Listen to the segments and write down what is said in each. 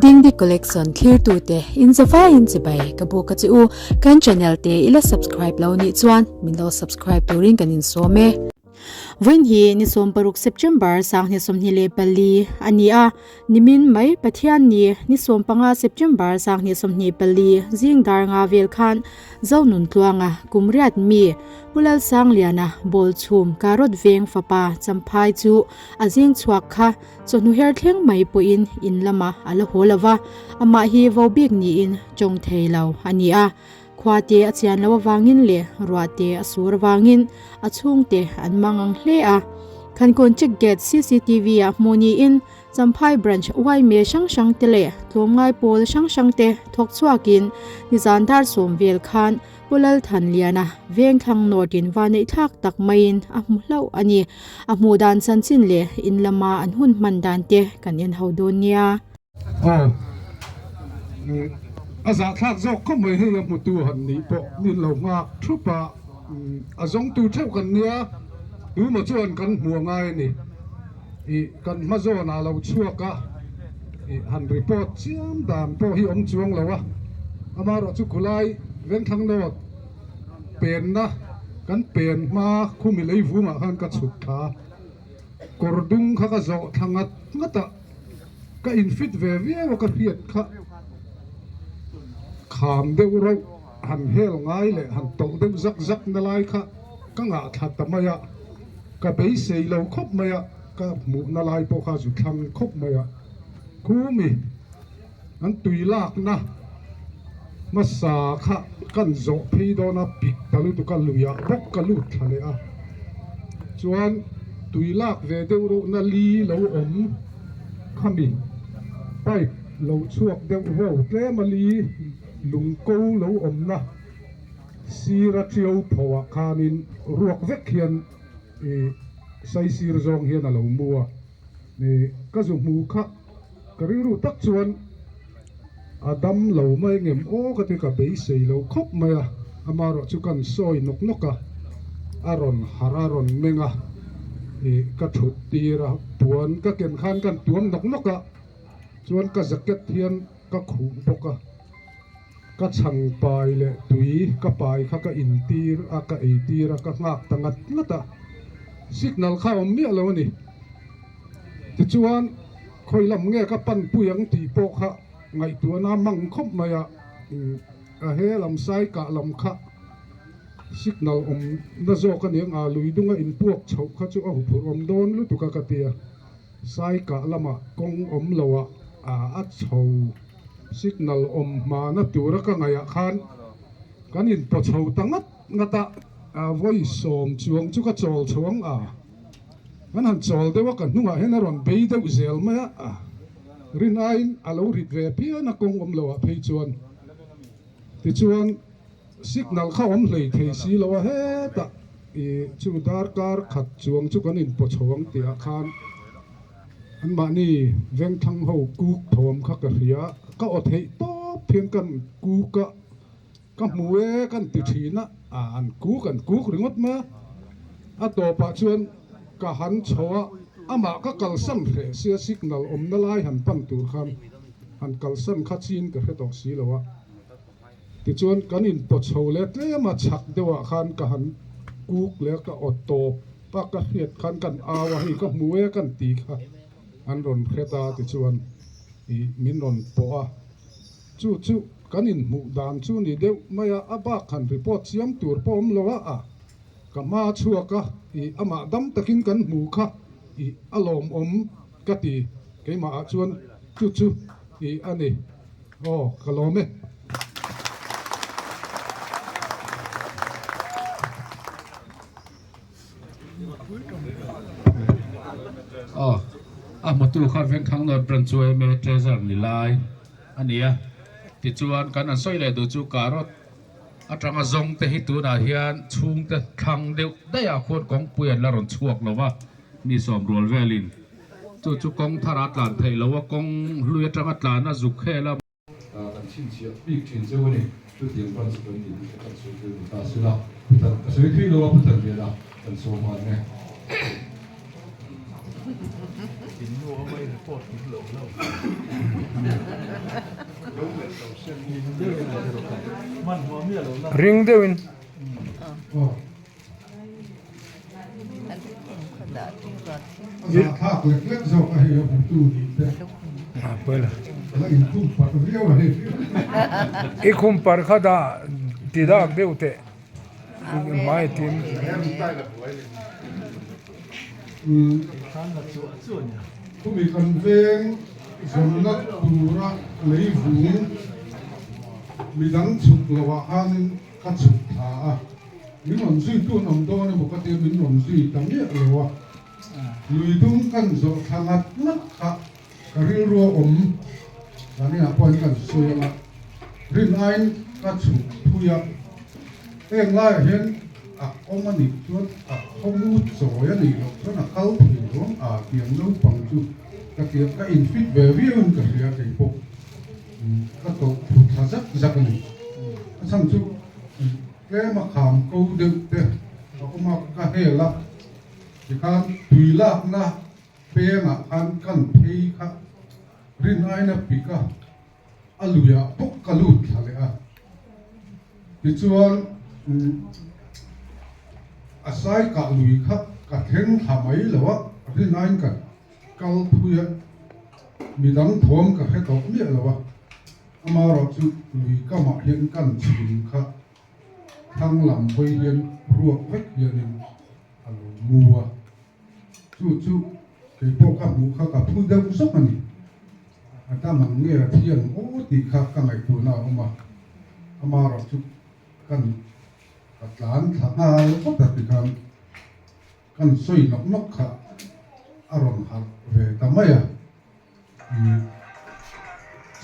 Dingdi Collection thlirtute in zavaiin chibai ka buk a che u. Kan channel te i la subscribe lo nih chuan min lo subscribe turin kan insawm e. Vawiin hi ni 16 September 2024 a ni a, nimin mai Pathian ni ni 15 September 2024 zing dar nga vel khan Zonun Tluanga kum riat mi Pu Lalsangliana Bawlchhum Karot Veng fapa Champhai chu a zing chhuak kha Chawhnu her thleng mai pawhin in lamah a la haw lo va, amah hi vo bik niin tawng thei lo a ni a. Khua te a chian loh avangin leh ruah te a sur avangin a chhungte an mang ang hle a. Khankawn Check Gate cctv ah hmuh niin Champhai Branch yma hrang hrang te leh tlawmngai pawl hrang hrang te thawk chhuakin nizan dar sawm vel khan Pu Lalthanliana Vengthlang North in vaneih thlak tak maiin a hmu hlauh a ni. A hmuh dan chanchin leh in lama an hun hman dan te kan en ho dawn nia. Aw, a zahthlak zawk khawp mai hei a hmutu han nih pawh min lo nghak thup a, a zawngtu theuh kan nia, tumaw chuan kan hmu a ngai a ni. Ih, kan hma zawnah lo chhuak a, ih, han report chiam dan pawh hi awm chuang lo a, amaherawh chu khulai Vengthlang North penna kan pen hma khumi lei vungah khan ka chhuk thla a, kawr dung kha ka zawh thla ngat ngat a, ka infit ve viau a ka hriat kha kham deuh rauh han hel ngai leh han tawlh deuh zak zak na lai kha ka ngah thla ta mai a. Ka beisei lo khawp mai a, ka hmuhna lai pawh kha zu thlang khawp mai a. Khumi an tui lakna hmasa kha kan zawh phei dawn a, pik ta lutuk a, luiah bawk ka lut thla leh a. Chuan tui lak ve deuh reuhna li lo awm khami pipe lo chhuak deuh vo tlem a li lungko lo awmna. Sir a ṭiau phoah khanin ruak vek hian ih saisir zawng hian a lo mu a, ih ka zu hmu kha ka rilru tak chuan a dam lo mai ngem aw ka ti ka beisei lo khawp mai a, amaherawh chu kan sawi nawk nawk a, a rawn harh a rawn meng a, ih ka thut tir a, puan ka ken khan kan tuam nawk nawk a, chuan ka jacket hian ka khuh bawk a. Ka chhang pai leh tui ka pai kha ka intir a, ka eitir a, ka nghak ta ngat ngat a, signal kha a awm miah lo a ni. Tichuan, khawi lam nge ka pan pui ang tih pawh kha ngaihtuahna a mang khawp mai a, a he lam sai kah lam kha signal awm na zawk a ni ang a, lui dunga inpuak chhoh kha chu a huphurh awm dawn lutuk a ka ti a, sai kah lamah kawng awm lo ah a chho. Signal awm hmana tura ka ngaihah khan kan inpaw chho ta ngat ngat a, vawi sawm chuang chu ka chawl chho ang a, kan han chawl deuh a, ka hnungah hian a rawn bei deuh zel mai a, rin aiin a lo rit ve phian a kawng awm loh ah phei chuan tichuan signal kha awm hlei thei si lo a hetah ih chu darkar khat chuang chu kan inpaw chho ang tih ah khan. Anmahni vengthlang ho kuk thawm kha ka hria, ka aw theih tawp hian kan kuk a, ka hmu e kan ti thin a, an kuk an kuk ringawt mai a, a tawpah chuan ka han chho a, amah ka kalsan hreh sia signal awmna lai han pan tur khan han kalsan kha chin ka hre tawh si lo a, tichuan kan inpaw chho leh tlem a chhak deuhah khan ka han kuk leh a ka aw tawp. Pa ka hriat khan kan au a, hei ka hmu e kan ti kha an rawn hret a tichuan ih min rawn pawh a, chu chu kan inhmuh dan chu ni deuh mai a, a bak han report siam tur pawh awm lo a, a ka hma chhuak a ih amah dam takin kan hmu kha ih a lawmawm ka ti keimah ah chuan chu chu ih a ni. Aw, ka lawm e. Aw, a hmutu kha Vengthlang North Branch chu yma Treasurer ni lai a ni a, tichuan kan an sawi leh duh chu carrot atanga zawng te hi tunah hian chhungte thlang deuh daih ah khuan kawngpui an la rawn chhuak lo va, mi sawm rual velin chu chu kawng thar a tlan theih lo a, kawng hlui atanga tlan a zuk hel a. Kan chhinchhiah bik thin cheu a ni. Chutiang branch kan tih hi kan sawi tel ni ta sila, Putar ka sawi thui lo a, Putar liana kan sawi nghal nge. Ring deuhin. I khum par kha dah ti dak deuh teh hmai tin. Khumi kan veng zawnna tura lei vung midang chhuk loh ah khanin ka chhuk thla a, min rawn zui tu an awm dawn emaw ka tia min rawn zui ta miah lo a, lui dum kan zawh thla ngat ngat kha ka rilru a awm zaninah pawhin kan sawi ang a, rin aiin ka chhuk phui a, heng laiah hian a awm a nih chuan a khawmu chawi a nih loh chuan a kal thei lo ang a tiang naupang chu ka tia ka infit ve viauin ka hria keipawh. Ka toh thu thla zak zak a ni. A chhan chu tlem a kham ko deuh te a awm a, ka hel a, tikhan tui lakna pengah khan kan phei kha rin aina pik a, a luiah bawk ka lut thla leh a. Tichuan a sai kah lui kha ka thleng thla mai lo a, rin aiin ka Kal phui a, midang thawm ka hre tawh miah lo a, amaherawh chu lui kamah hian kan chhun kha thlang lam hawi hian ruak vek hianin a lo mu a, chu chu kei pawh ka hmuh kha ka phu deuh zawk a ni. A dam ang nge a thi ang aw tih kha ka ngaihtuahna a awm a, amaherawh chu kan ka tlan thla nghal vat a tikhan. Kan sawi nawk nawk kha a rawn harh ve ta mai a, ih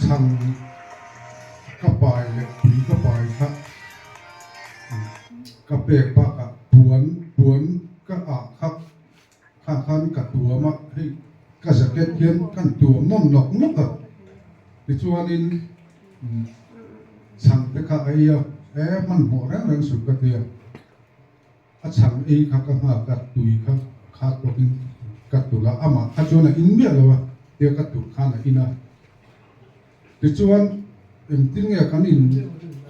chhan ka pai leh tui ka pai kha ka pek bakah puan puan ka ah kha kha khan ka tuam a, hei ka jacket hian kan tuam nawm nawk nawk a, tichuanin chhan te kha a ei a, e hmanhmawh reng reng suh ka ti a. A chhang ei kha ka nghak a, tui kha khat bawkin ka tulh a, amah kha chuan a in miah lo a, tia ka tulh khan a in a. Tichuan engtin nge kan in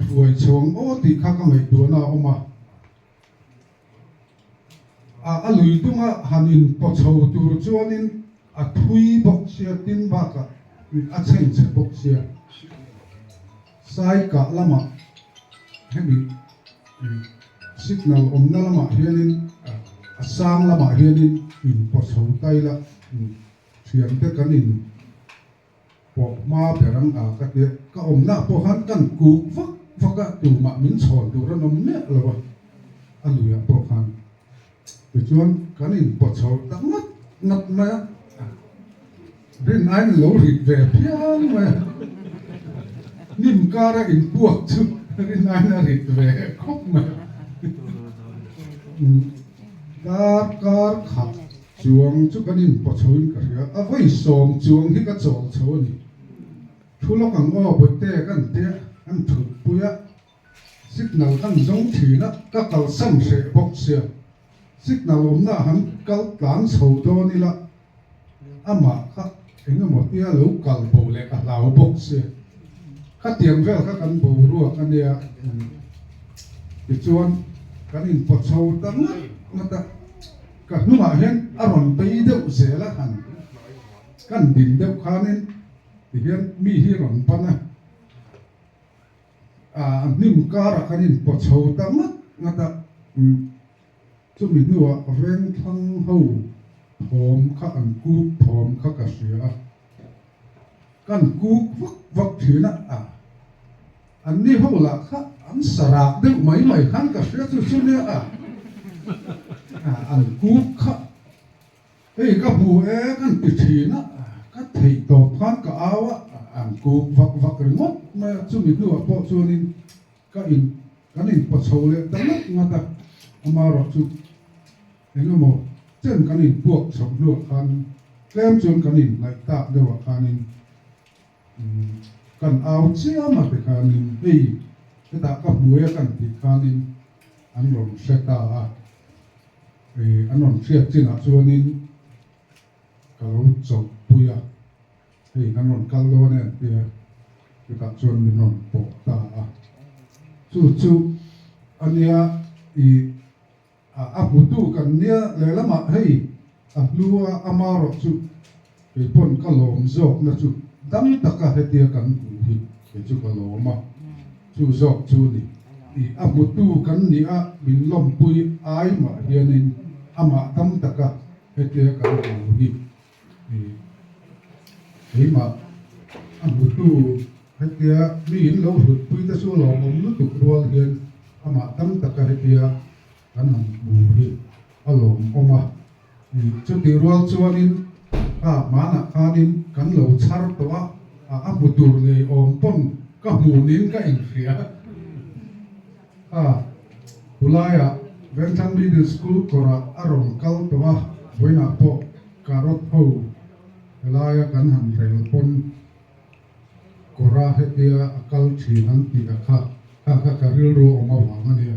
hruai chho ang aw tih kha ka ngaihtuahna a awm a. A a lui dunga han in paw chho tur chuanin a thui bawk sia, tin bakah a chhengchhe bawk sia. Sai kah lamah hemi signal awmna lamah hianin a sang lamah hianin in paw chho ta ila thiante kan in pawh hma ber ang a ka tia ka awmna pawh khan kan kuk vak vak a tumah min chhawn tur an awm miah lo a a luiah pawh khan tichuan kan in paw chho ta ngat ngat mai a. Rin aiin lo rit ve phian mai a, hnim kara inpuak chu rin aiin a rit ve khawp mai a. Dar kar khat chuang chu kan inpaw chhoin ka hria, a vawi sawm chuang hi ka chawl chho a ni. Thu lawk ang aw Bawihte kan tia an thutpui a, signal kan zawng thin a, ka kalsan hreh bawk sia. Signal awmna han kal tlan chho dawn ila amah kha eng emaw tia lo kal bo leh a hlau bawk sia. Khatiang vel kha kan boruak a nia tichuan kan inpaw chho ta ngat ngat a, ka hnungah hian a rawn bei deuh zel a han kan din deuh khanin tihian mi hi rawn ban a. A hnim karah khan inpaw chho ta ngat ngat a, chumi hnuah vengthlang ho thawm kha an kuk thawm kha ka hria a, kan kuk vak vak thin a, a anni ho lah kha an sarak deuh mai mai khan ka hria chu chu nia a, an kuk kha. Hei ka hmu e kan ti thin a, ka theih tawp khan ka au a, an kuk vak vak ringawt mai a, chumi hnuah pawh chuanin ka in kan inpaw chho leh ta ngat ngat a, amaherawh chu eng emaw chen kan inpuak chhoh hnuah khan tlem chuan kan inhnaih tak deuhah khanin kan au chiam a tikhanin hei hetah ka hmu e kan tih khanin an rawn hre ta a. An rawn hriat chinah chuanin ka lo chawlhpui a, hei kan rawn kal dawn em tia. Chutah chuan min rawn pawh ta a. Chu chu a nia i a hmutu kan nia lehlamah hei a hlu a amarawh chu kei pawn ka lawm zawkna chu dam taka hetia kan hmuh hi kei chu ka lawm a. Chu zawk chu ni i a hmutu kan nih a min lawmpui ai mah hianin amah dam taka hetia kan hmuh hi Keimah a hmutu hetia mi in lo hlutpui te chu lawmawm lutuk rual hian amah tam taka hetia kan han hmu hi a lawmawm a. Chutih rual chuanin kha hmanah khanin kan lo chhar tawh a, a hmu tur ngei awm pawn ka hmu niin ka inhria. Kha Tulaiah Vengthlang Middle School kawrah a rawn kal tawh a, vawiinah pawh Carrot ho helaia kan han rel pawn kawra hetia a kal thin an tih a kha, kha kha ka rilru a awm avang a nia,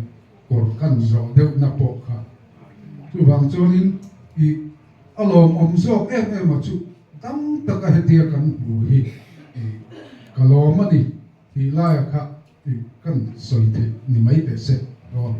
kawr kan zawh deuhna pawh kha. Chuvang chuanin i a lawmawm zawk em em a chu dam taka hetia kan hmu hi i ka lawm a ni tih laia kha i kan sawi theih ni mai teh se. Aw.